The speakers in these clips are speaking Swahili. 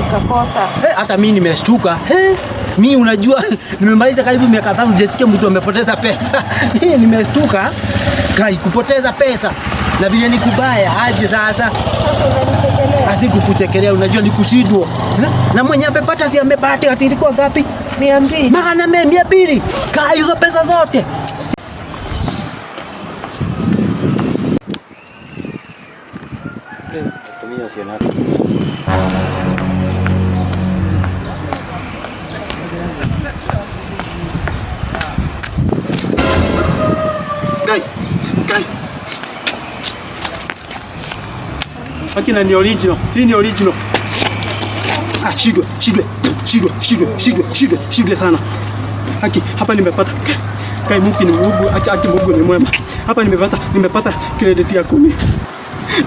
nikakosa. Hey, hata mimi nimeshtuka. Hey, mi unajua nimemaliza karibu miaka 3 sijasikia mtu amepoteza pesa. Hey, nimeshtuka. Kai kupoteza pesa. Na vile ni kubaya aje sasa? Sasa unanichekelea. Asikukuchekelea, unajua ni kushindwa. Eh? Na mwenye amepata si amepata, ati ilikuwa ngapi? 200. Maana mimi 200. Kaa hizo pesa zote. Gai, gai. Akina ni original. Hii ni original. Ah, shidwe, shidwe, shidwe, shidwe, shidwe, shidwe, shidwe sana. Haki, hapa nimepata. Kai Mungu ni Mungu, haki, haki Mungu ni mwema. Hapa nimepata credit ya 10.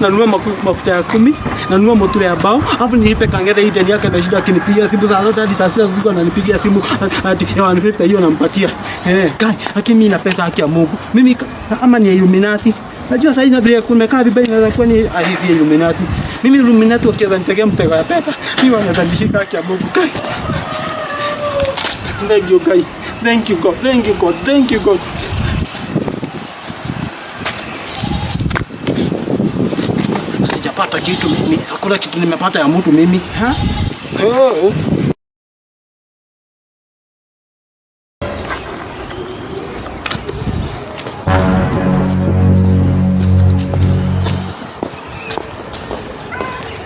Nanunua mafuta ya 10, nanunua motura ya bao, alafu nilipe Kangere hii deni yake na shida akinipigia simu saa zote hadi saa 6 usiku ananipigia simu ati ya 150 hiyo nampatia. Kai, lakini mimi na pesa haki ya Mungu. Mimi ama ni Illuminati. Najua sasa hivi vile kumekaa vibaya inaweza kuwa ni hizi Illuminati. Mimi Illuminati wakiweza nitegea mtego ya pesa, mimi wanaweza nishika haki ya Mungu. Kai. Thank you guys. Thank you God. Thank you God. Thank you God. Sijapata kitu mimi. Hakuna kitu nimepata ya mtu mimi. Ha? Oh.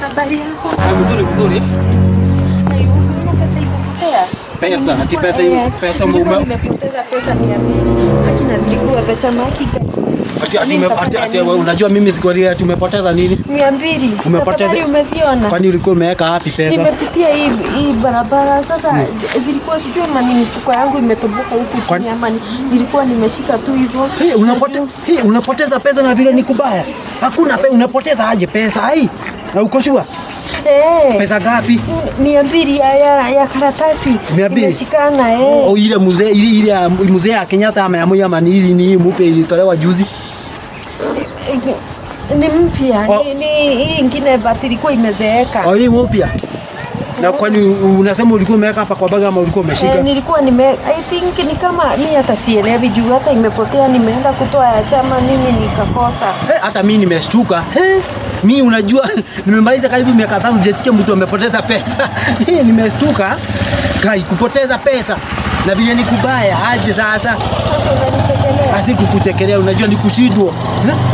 Habari yako? Mzuri mzuri. Unaona pesa ilipotea? Pesa, ati pesa hiyo, pesa Nilikuwa nimepoteza pesa 200. Akina zilikuwa za chama hiki. Ati ati ati unajua mimi sikuelewi ati umepoteza nini? 200. Umepoteza. Umeziona? Kwani ulikuwa umeweka wapi pesa? Nimepitia hii barabara sasa, zilikuwa sijui ama ni mifuko yangu imetoboka huku chini ama nilikuwa nimeshika tu hivyo. Hey, unapoteza pesa na vile ni kubaya. Hakuna pesa, unapoteza aje pesa hii? Na uko sure? Pesa ngapi? 200 ya karatasi. 200. Imeshikana. Oh, ile mzee ile mzee ya Kenyatta ama ya Moi ama ni ile ni mpya ilitolewa juzi. Ni mpya. Oh. Ni hii ingine but ilikuwa imezeeka. Oh, hii mpya. Na kwani unasema ulikuwa umeweka hapa kwa baga ama ulikuwa umeshika? Nilikuwa I think ni kama mimi hata sielewi juu hata imepotea, nimeenda kutoa ya chama mimi nikakosa. Hey, hata mimi nimeshtuka. Hey, mimi unajua nimemaliza karibu miaka 3 sijasikia mtu amepoteza pesa. Hey, nimeshtuka. Kai kupoteza pesa. Na vile ni kubaya aje sasa? Sasa unanichekelea. Asikukuchekelea, unajua ni kushindwa.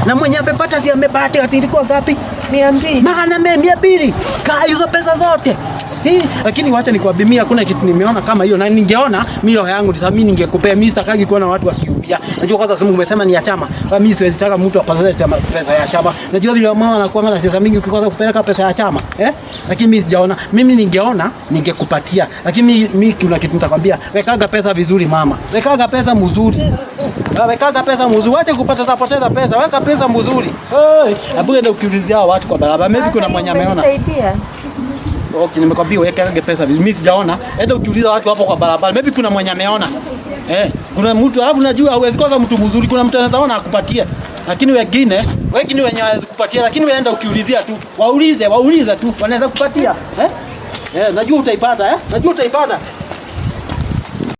Na mwenye amepata si amepata, ati ilikuwa ngapi? 200. Maana mimi 200. Kaa hizo pesa zote. Hii, lakini wacha nikwambie mimi hakuna kitu nimeona kama hiyo, na ningeona mimi roho yangu sasa mimi ningekupea. Mimi sitakagi kuona watu wakiumia. Najua kwanza simu umesema ni ya chama. Kwa mimi siwezi taka mtu apoteze chama, pesa ya chama. Najua vile mama anakuwa na siasa mingi ukikosa kupeleka pesa ya chama. Lakini mimi sijaona. Mimi ningeona ningekupatia. Lakini mimi kuna kitu nitakwambia. Wekaga pesa vizuri mama. Wekaga pesa mzuri. Wekaga pesa mzuri. Wacha kupoteza poteza pesa. Weka pesa mzuri. Hey, hebu enda ukiulizia watu kwa barabara. Maybe kuna mwenye ameona. Okay, nimekwambia weka pesa vizuri. Mimi sijaona. Enda ukiuliza watu hapo kwa barabara. Maybe kuna mwenye ameona. Kuna mtu alafu najua huwezi kosa mtu mzuri. Kuna mtu anaweza ona akupatie. Lakini wengine wenye hawezi kupatia, lakini wewe enda ukiulizia tu. Waulize tu. Wanaweza kupatia. Najua utaipata, Najua utaipata.